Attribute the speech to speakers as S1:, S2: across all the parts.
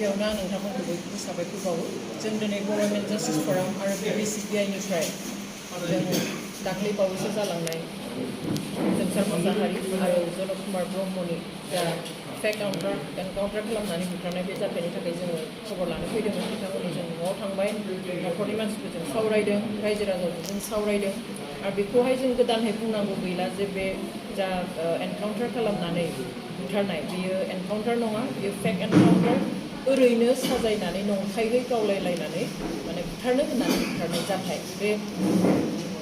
S1: बेयावनो आं नोंथांमोनखौ बयखौबो साबायखर बावो जों दिनै गभर्नमेन्ट जास्टिस फराम आरो BBCPI-निफ्राय जों दाख्लै बावैसो जालांनाय जोंसार मोसाहारि आरो जनक कुमार ब्रह्मनि जा फेक एनकाउन्टार खालामनानै बुथारनाय बे जाथायनि थाखाय जोङो खबर लानो फैदोंमोन। बिथांमोननि जों न'आव थांबाय, न'खरनि मानसिफोरजों सावरायदों, रायजो राजाफोरजों सावरायदों आरो बेखौहाय जों गोदानहै बुंनांगौ गैला जे बे जा एनकाउन्टार खालामनानै बुथारनाय बेयो एनकाउन्टार नङा, बेयो फेक एनकाउन्टार। ओरैनो साजायनानै नंखायै गावलायलायनानै माने बुथारनो होननानै बुथारनाय जाथाय बे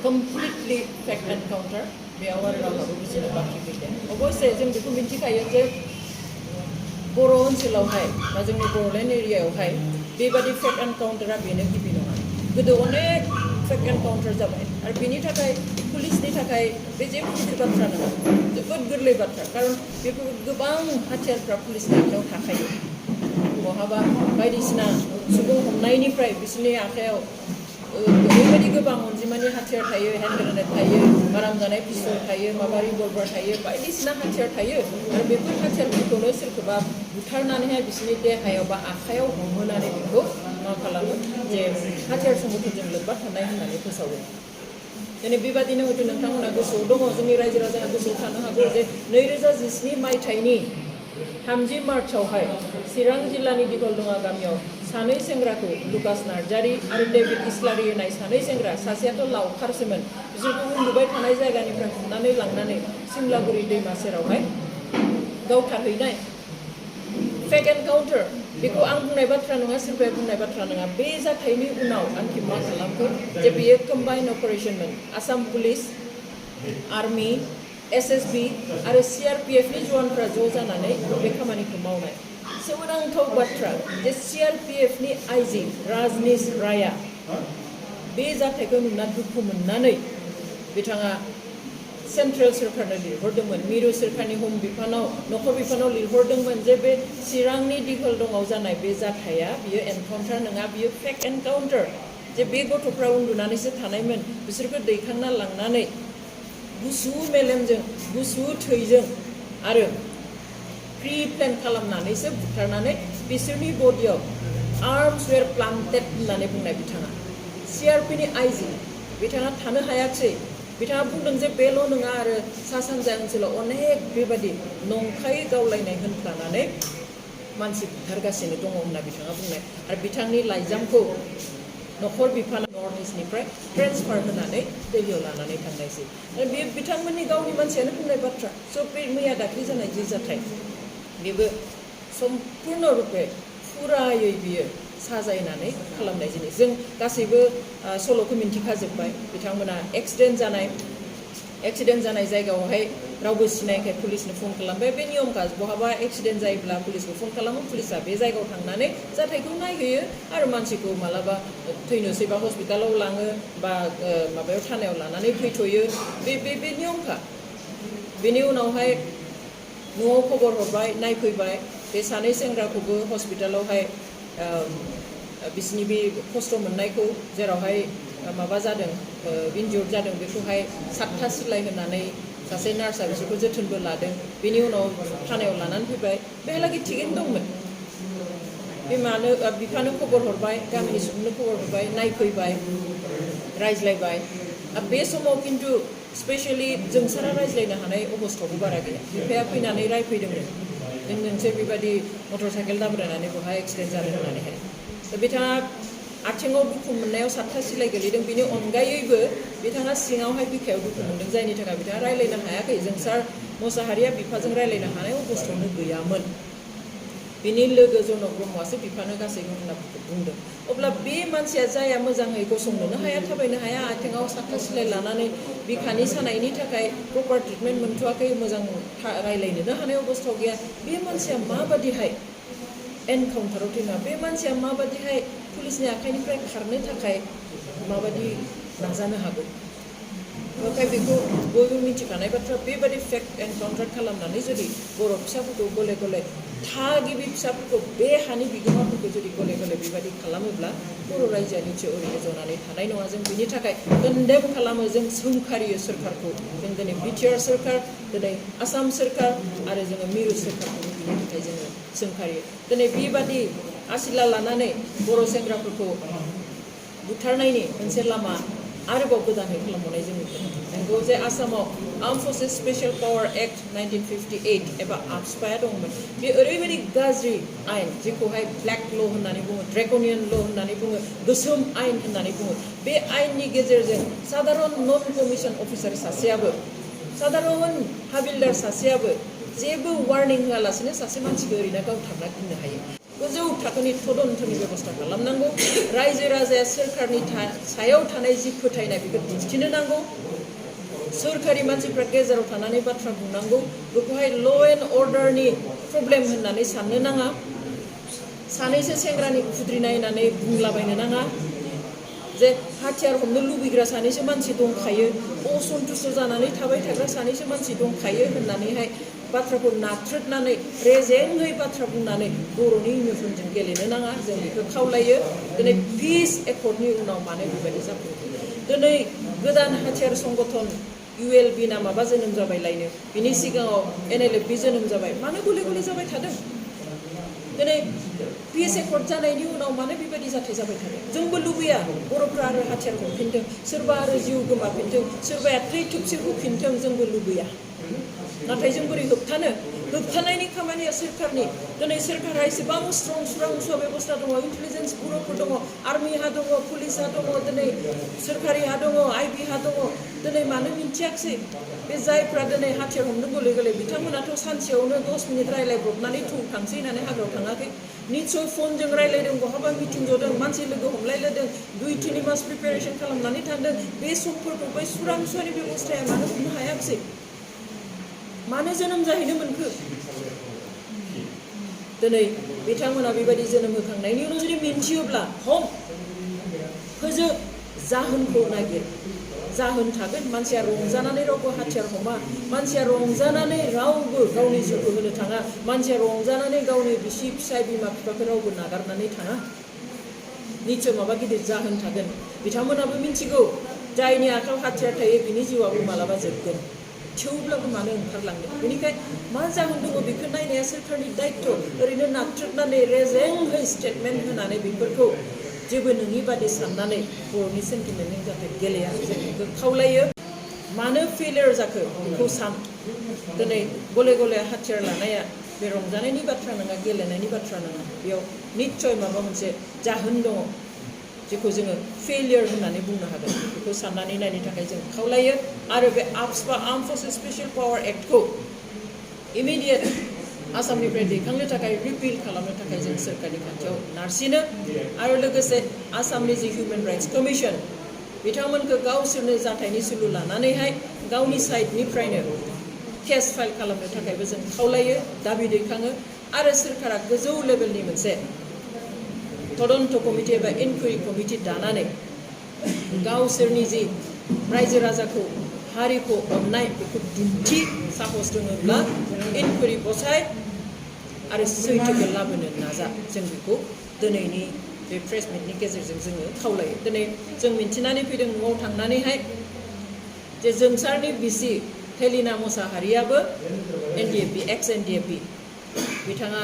S1: कमप्लिटलि फेक एनकाउन्टार। बेयाव आरो रावहाबो बुजिनो बाखि गैया। अबयसे जों बेखौ मिथिखायो जे बर' ओनसोलावहाय बा जोंनि बर'लेण्ड एरियायावहाय बेबादि फेक एनकाउन्टारा बेनो गिबि नङा। गोदो अनेक फेक एनकाउन्टार जाबाय आरो बेनि थाखाय पुलिसनि थाखाय बे जेबो गिदिर बाथ्रा नङा, जोबोद गोरलै बाथ्रा। खारन बेफोर गोबां हाथियारफ्रा पुलिसनि आखायाव थाखायो। बहाबा बायदिसिना सुबुं हमनायनिफ्राय बिसोरनि आखायाव ओरैबायदि गोबां अनजिमानि हाथियार थायो, हेन्ड ग्रेनेड थायो, बाराम जानाय पिस्तल थायो, माबा रिभल्भार थायो, बायदिसिना हाथियार थायो आरो बेफोर हाथियारफोरखौनो सोरखौबा बुथारनानैहाय बिसोरनि देहायाव बा आखायाव हमहोनानै बेखौ मा खालामो जे हाथियार सम्पतिजों लोब्बा थानाय होननानै फोसावो। दिनै बेबादिनो हयथ' नोंथांमोना गोसोआव दङ, जोंनि रायजो राजाया गोसोआव थानो हागौ जे 2017 मायथाइनि 30 मार्चआवहाय चिरां जिल्लानि दिघलदङा गामियाव सानै सेंग्राखौ लुकास नार्जारी आरो डेभिड इस्लारी होननाय सानै सेंग्रा, सासेयाथ' लावखारसोमोन, बिसोरखौ उन्दुबाय थानाय जायगानिफ्राय हमनानै लांनानै सिमलागुरि दैमा सेरावहाय गावथारहैनाय फेक एनकाउन्टार। बेखौ आं बुंनाय बाथ्रा नङा, सोरबाया बुंनाय बाथ्रा नङा। बे जाथायनि उनाव आंखि मा खालामखो जे बेयो कम्बाइन अपारेशनमोन। आसाम पुलिस, आर्मि, SSB आरो CRPFनि जवानफ्रा ज' जानानै बे खामानिखौ मावनाय। सोमोनांथाव बाथ्रा जे CRPFनि आइजि राजनिश रायआ बे जाथायखौ नुना दुखु मोननानै बिथाङा सेन्ट्रेल सोरखारनो लिरहरदोंमोन, मिरु सोरखारनि हम बिफानाव, नखर बिफानाव लिरहरदोंमोन जे बे चिरांनि दिघलदङाव जानाय बे जाथाया बियो एनकाउन्टार नङा, बियो फेक एनकाउन्टार। जे बे गथ'फ्रा उन्दुनानैसो थानायमोन, बिसोरखौ दैखांना लांनानै गुसु मेलेमजों, गुसु थैजों आरो प्रि प्लेन खालामनानैसो बुथारनानै बिसोरनि बडियाव आर्म्स वेर प्लान्टेड होननानै बुंनाय बिथाङा CRPनि आइजि, बिथाङा थानो हायाखिसै। बिथाङा बुंदों जे बेल' नङा आरो सा सानजा ओनसोलाव अनेक बेबादि नंखायै गावलायनाय होनफ्लानानै मानसि बुथारगासिनो दङ होनना बिथाङा बुंनाय आरो बिथांनि लाइजामखौ नखर बिफाना नर्थ इस्टनिफ्राय ट्रेन्सफार होनानै दिल्लीयाव लानानै थांनायसै। आरो बे बिथांमोननि गावनि मानसियानो बुंनाय बाथ्रा। स' बे मैया दाख्लै जानाय जि जाथाय बेबो सम्पुर्ण रुपे फुरायै बियो साजायनानै खालामनाय जिनिस। जों गासैबो सल'खौ मिन्थिखाजोब्बाय। बिथांमोना एक्सिडेन्ट जानाय जायगायावहाय रावबो सिनायखाय पुलिसनो फन खालामबाय। बे नियमखा, बहाबा एक्सिडेन्ट जायोब्ला पुलिसखौ फन खालामो, पुलिसा बे जायगायाव थांनानै जाथायखौ नायहैयो आरो मानसिखौ मालाबा थैनोसैबा हस्पिटालाव लाङो बा माबायाव थानायाव लानानै फैथ'यो। बे नियमखा। बेनि उनावहाय न'आव खबर हरबाय, नायफैबाय, बे सानै सेंग्राखौबो हस्पिटालावहाय बिसिनि बे खस्थ' मोननायखौ जेरावहाय माबा जादों, इनजुर्ड जादों, बेखौहाय 7था सिलाय होनानै सासे नार्सआ बिसोरखौ जोथोनबो लादों। बेनि उनाव थानायाव लानानै फैबाय, बेहालागै थिगैनो दंमोन। बिफानो खबर हरबाय, गामिनि सुबुंनो खबर हरबाय, नायफैबाय, रायज्लायबाय। बे समाव खिन्थु स्पेसियेलि जोंसारा रायज्लायनो हानाय अबस्थायावबो बारा गैया। बिफाया फैनानै रायफैदोंमोन, जों नोंसोर बेबायदि मटर साइकेल दाब्रायनानै बहाय एक्सिडेन्ट जादों होननानैहाय। बिथाङा आथिङाव दुखु मोननायाव 7था सिलाय गोलैदों। बिनि अनगायैबो बिथाङा सिङावहाय बिखायाव दुखु मोनदों, जायनि थाखाय बिथाङा रायज्लायनो हायाखै। जोंसार मोसाहारिया बिफाजों रायज्लायनो हानाय अबस्थायावनो गैयामोन। बिनि लोगो जनक ब्रह्मआसो बिफानो गासै घटनाफोरखौ बुंदों। अब्ला बे मानसिया जाया मोजाङै गसंनोनो हाया, थाबायनो हाया, आथिङाव 7था सिलाय लानानै बिखानि सानायनि थाखाय प्रपार ट्रिटमेन्ट मोनथ'वाखै, मोजां रायज्लायनोनो हानाय अबस्थायाव गैया, बे मानसिया माबादिहाय एनकाउन्टाराव थैना, बे मानसिया माबादिहाय पुलिसनि आखाइनिफ्राय खारनो थाखाय माबादि नाजानो हागौ? ओंखाय बेखौ बयबो मिथिखानाय बाथ्रा। बेबादि फेक एनकाउन्टार खालामनानै जुदि बर' फिसाफोरखौ गले गले, थागिबि फिसाफोरखौ, बे हानि बिगोमाफोरखौ जुदि गले गले बेबादि खालामोब्ला बर' रायजोआ निसय ओरैनो जनानै थानाय नङा। जों बिनि थाखाय कन्डेम खालामो, जों सोंखारियो सोरखारखौ। जों दिनै बिटिआर सोरखार, दिनै आसाम सोरखार आरो जोङो मिरु सोरखारखौ बिनि थाखाय जोङो सोंखारियो। दिनै बेबादि आसिला लानानै बर' सेंग्राफोरखौ बुथारनायनि मोनसे लामा आरोबाव गोदानै खालामबावनाय जों नंगौ जे आसामाव आर्म फर्सेस स्पेशल पावार एक्ट 1958 एबा आफस्पाया दंमोन बे ओरैबायदि गाज्रि आयेन जेखौहाय ब्लेक ल' होननानै बुङो ड्रेकनियान ल' होननानै बुङो गोसोम आयेन होननानै बुङो बे आयेननि गेजेरजों साधारन नन कमिसन अफिसार सासेयाबो साधारन हाबिलदार सासेयाबो जेबो वार्निं होआलासिनो सासे मानसिखौ ओरैनो गावथारना दोननो हायो गोजौ थाखोनि तदन्तनि बेबस्था खालामनांगौ रायजो राजाया सोरखारनि सायाव थानाय जि फोथायनाय बेखौ दिन्थिनो नांगौ सोरखारि मानसिफ्रा गेजेराव थानानै बाथ्रा बुंनांगौ बेखौहाय ल' एन्ड अर्डारनि प्रब्लेम होननानै साननो नाङा सानैसो सेंग्रानि खुद्रि नायनानै बुंलाबायनो नाङा जे हाथियार हमनो लुबैग्रा सानैसो मानसि दंखायो असन्तुष्ट जानानै थाबाय थाग्रा सानैसो मानसि दंखायो होननानैहाय बाथ्राखौ नाथ्रोदनानै रेजेङै बाथ्रा बुंनानै बर'नि इउनिफर्मजों गेलेनो नाङा जों बेखौ खावलायो दिनै पिस एकर्डनि उनाव मानो बेबायदि जाफैदों दिनै गोदान हाथियार संगठन ULB ना माबा जोनोम जाबाय लायनो बिनि सिगाङाव NLFB जोनोम जाबाय मानो गले गले जाबाय थादों दिनै पिस एकर्ड जानायनि उनाव मानो बेबायदि जाथाय जाबाय थादों जोंबो लुबैया बर'फ्रा आरो हाथियार हमफिनथों सोरबा आरो जिउ गोमाफिनथों सोरबाया थै थुबसे होफिनथों जोंबो लुबैया नाथाय जों बोरै होबथानायनि खामानिया सोरखारनि दिनै सोरखारा एसेबां स्ट्रं सुरांसुवा बेबस्था दङ इन्टेलिजेन्स बुर'फोर दङ आर्मिहा दङ पुलिसहा दङ दिनै सोरखारिहा दङ IB हा दङ दिनै मानो मिन्थियाखिसै बे जायफ्रा दिनै हाथियार हमनो गले गले बिथांमोनाथ' सानसेयावनो 10 मिनिट रायलायब्रबनानै थांसै होननानै हाग्रायाव थाङाखै निस्सय फनजों रायलायदों बहाबा मिटिं जदों मानसि लोगो हमलायलायदों 2-3 मास प्रिपेरेसन खालामनानै थांदों बे समफोरखौ बै सुरांसुवानि बेबस्थाया मानो हमनो हायाखिसै मानो जोनोम जाहैनो मोनखो दिनै बिथांमोना बेबायदि जोनोम होखांनायनि उनाव जुदि मिन्थियोब्ला फोजोब जाहोनखौ नागिर जाहोन थागोन मानसिया रंजानानै रावबो हाथियार हमा मानसिया रंजानानै रावबो गावनि जिउखौ होनो थाङा मानसिया रंजानानै गावनि बिसि फिसाय बिमा बिफाखौ रावबो नागारनानै थाङा निस्सय माबा गिदिर जाहोन थागोन बिथांमोनाबो मिन्थिगौ जायनि आखायाव हाथियार थायो बिनि जिउआबो मालाबा जोबगोन थेवब्लाबो मानो ओंखारलांदों बेनिखायनो मा जाहोन दङ बेखौ नायनाया सोरखारनि दायित्व ओरैनो नाथ्रोदनानै रेजेंहै स्टेटमेन्ट होनानै बेफोरखौ जेबो नङि बादि साननानै बर'नि सेन्टिमेन्टजों जाहाथे गेलेया जों बेखौ खावलायो मानो फेलियर जाखो बेखौ सान दिनै गले गले हाथियार लानाया बे रंजानायनि बाथ्रा नङा गेलेनायनि बाथ्रा नङा बेयाव निस्सय माबा मोनसे जाहोन दङ जेखौ जोङो फेलियर होननानै बुंनो हागोन बेखौ साननानै नायनो थाखाय जों खावलायो आरो बे AFSPA arm फर्सेस special power एक्टखौ immediate आसामनिफ्राय दैखांनो थाखाय रिपिल खालामनो थाखाय जों सोरखारनि खाथियाव नारसिनो आरो लोगोसे आसामनि जि हिउमेन राइट्स कमिसन बिथांमोनखौ गावसोरनो जाथायनि सुलु लानानैहाय गावनि साइडनिफ्रायनो केस फाइल खालामनो थाखायबो जों खावलायो दाबि दैखाङो आरो सोरखारा गोजौ लेभेलनि मोनसे तदन्त कमिटि एबा इनकुवेरि कमिटि दानानै गावसोरनि जि रायजो राजाखौ हारिखौ अननाय बेखौ दिन्थि साहस दङब्ला इनकुवेरि बसाय आरो सैथोखौ लाबोनो नाजा जों बेखौ दिनैनि बे प्रेस मिटनि गेजेरजों जोङो खावलायो दिनै जों मिन्थिनानै फैदों न'आव थांनानैहाय जे जोंसारनि बिसि हेलिना मोसाहारियाबो NDFB एक्स NDFB बिथाङा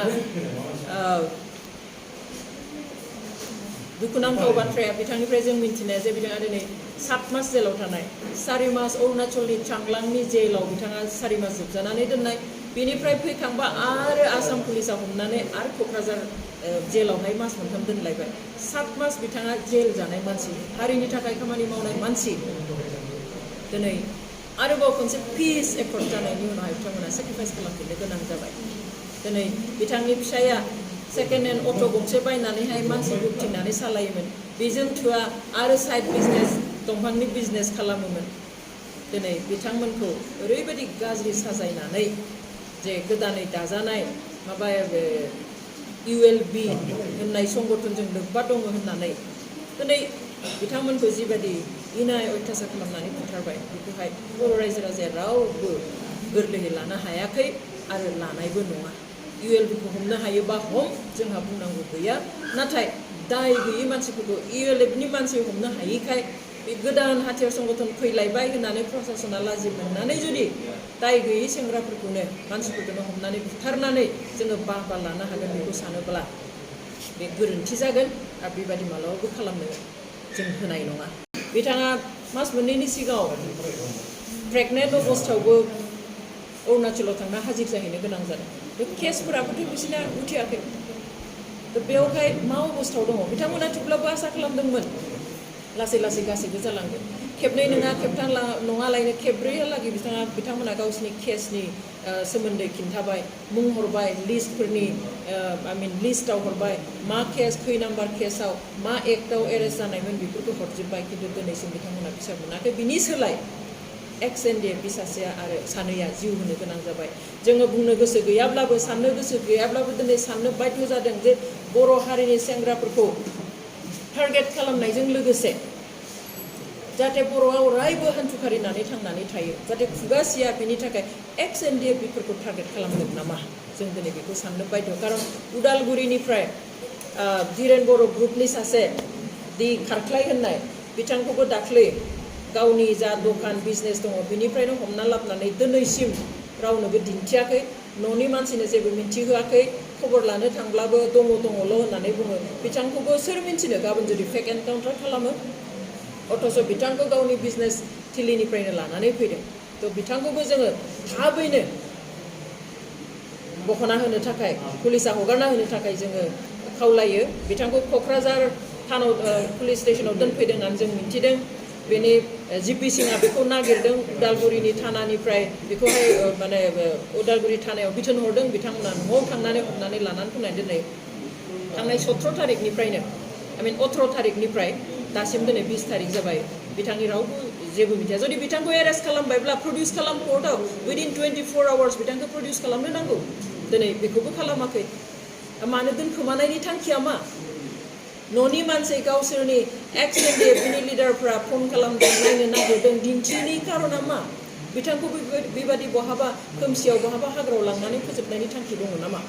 S1: दुखुनांथाव बाथ्राया बिथांनिफ्राय जों मिन्थिनाया जे बिथाङा दिनै 7 मास जेलाव थानाय 4 मास अरुणाचलनि चांलांनि जेलाव बिथाङा 4 मास जोबजानानै दोननाय बेनिफ्राय फैखांबा आरो आसाम पुलिसा हमनानै आरो क'क्राझार जेलावहाय मास मोनथाम दोनलायबाय 7 मास बिथाङा जेल जानाय मानसि हारिनि थाखाय खामानि मावनाय मानसि दिनै आरोबाव खनसे पिस एकर्ड जानायनि उनावहाय बिथांमोना सेक्रिफाइस खालामफिननो गोनां जाबाय दिनै बिथांनि फिसाया सेकेन्ड हेन्ड अट' गंसे बायनानैहाय मानसि बुथिंनानै सालायोमोन बेजों थोआ आरो साइड बिजनेस दंफांनि बिजनेस खालामोमोन दिनै बिथांमोनखौ ओरैबायदि गाज्रि साजायनानै जे गोदानै दाजानाय माबा ULB होननाय संगठनजों लोब्बा दङ होननानै दिनै बिथांमोनखौ जिबायदि इनाय अयथासार खालामनानै बुथारबाय बेखौहाय बर' रायजो राजाया रावबो गोरलैयै लानो हायाखै आरो लानायबो नङा ULBखौ हमनो हायोबा हम जोंहा बुंनांगौ गैया नाथाय दाय गैयै मानसिफोरखौ ULFनि मानसि हमनो हायैखाय बे गोदान हाथियार संगठन फैलायबाय होननानै प्रशासना लाजि मोननानै जुदि दाय गैयै सेंग्राफोरखौनो मानसिफोरखौनो हमनानै बुथारनानै जोङो बाहा लानो हागोन बेखौ सानोब्ला बे गोरोन्थि जागोन आरो बेबादि मालाबाबो खालामनो जों होनाय नङा बिथाङा मास मोननैनि सिगाङाव प्रेगनेन्ट अबस्थायावबो अरुणाचलाव थांना हाजिर जाहैनो गोनां जादों बे केसफोराबोथ' बिसोरना उथियाखै बेवहाय मा अबस्थायाव दङ बिथांमोना थेवब्लाबो आसा खालामदोंमोन लासै लासै गासैबो जालांगोन खेबनै नङा खेबथाम नङालायनो खेब्रैहालागै बिथांमोना गावसिनि केसनि सोमोन्दै खिन्थाबाय मुं हरबाय लिस्टफोरनि लिस्टआव हरबाय मा केस खै नाम्बार केसआव मा एक्टआव एरेस्ट जानायमोन बेफोरखौ हरजोब्बाय खिन्थु दिनैसिम बिथांमोना फिसा मोनाखै बिनि सोलाय एक्स-एन-डि-एफ सासेया आरो सानैया जिउ होनो गोनां जाबाय जोङो बुंनो गोसो गैयाब्लाबो साननो गोसो गैयाब्लाबो दिनै साननो बाध्य जादों जे बर' हारिनि सेंग्राफोरखौ टारगेट खालामनायजों लोगोसे जाहाथे बर'आ अरायबो हान्थुखारिनानै थांनानै थायो जाहाथे खुगासिया बेनि थाखाय एक्स-एन-डि-एफ टारगेट खालामदों नामा जों दिनै बेखौ साननो बाध्य खारन उदालगुरिनिफ्राय धीरेन बर' ग्रुपनि सासे दि खारख्लाय होननाय बिथांखौबो दाख्लै गावनि जा दखान बिजनेस दङ बिनिफ्रायनो हमना लाबोनानै दिनैसिम रावनोबो दिन्थियाखै न'नि मानसिनो जेबो मिन्थिहोआखै खबर लानो थांब्लाबो दङल' होननानै बुङो बिथांखौबो सोर मिन्थिनो गाबोन जुदि फेक एनकाउन्टार खालामो अथ'स' बिथांखौ गावनि बिजनेस थिलिनिफ्रायनो लानानै फैदों थ' बिथांखौबो जोङो थाबैनो बख'ना होनो थाखाय पुलिसा हगारना होनो थाखाय जोङो खावलायो बिथांखौ क'क्राझार पुलिस स्टेसनाव दोनफैदों होननानै जों मिन्थिदों बेनि जिपि सिंआ बेखौ नागिरदों उदालगुरिनि थानानिफ्राय बेखौहाय उदालगुरि थानायाव बिथोन हरदों बिथांमोना न'आव थांनानै हमनानै लानानै फैनाय दिनै थांनाय 17 तारिखनिफ्रायनो 18 तारिखनिफ्राय दासिम दिनै 20 तारिख जाबाय बिथांनि रावबो जेबो मिथिया जुदि बिथांखौ एरेस्ट खालामबायब्ला प्रडिउस खालाम कर्टआव उइदिन 24 आवार्स बिथांखौ प्रडिउस खालामनो नांगौ दिनै बेखौबो खालामाखै मानो दोनखोमानायनि थांखिया मा न'नि मानसि गावसोरनि एक्स-एन-डि-एफ लिडारफ्रा फन खालामदों नायनो नागिरदों दिन्थियैनि कारना मा बिथांखौ बेबादि बहाबा खोमसियाव बहाबा हाग्रायाव लांनानै फोजोबनायनि थांखि दङ नामा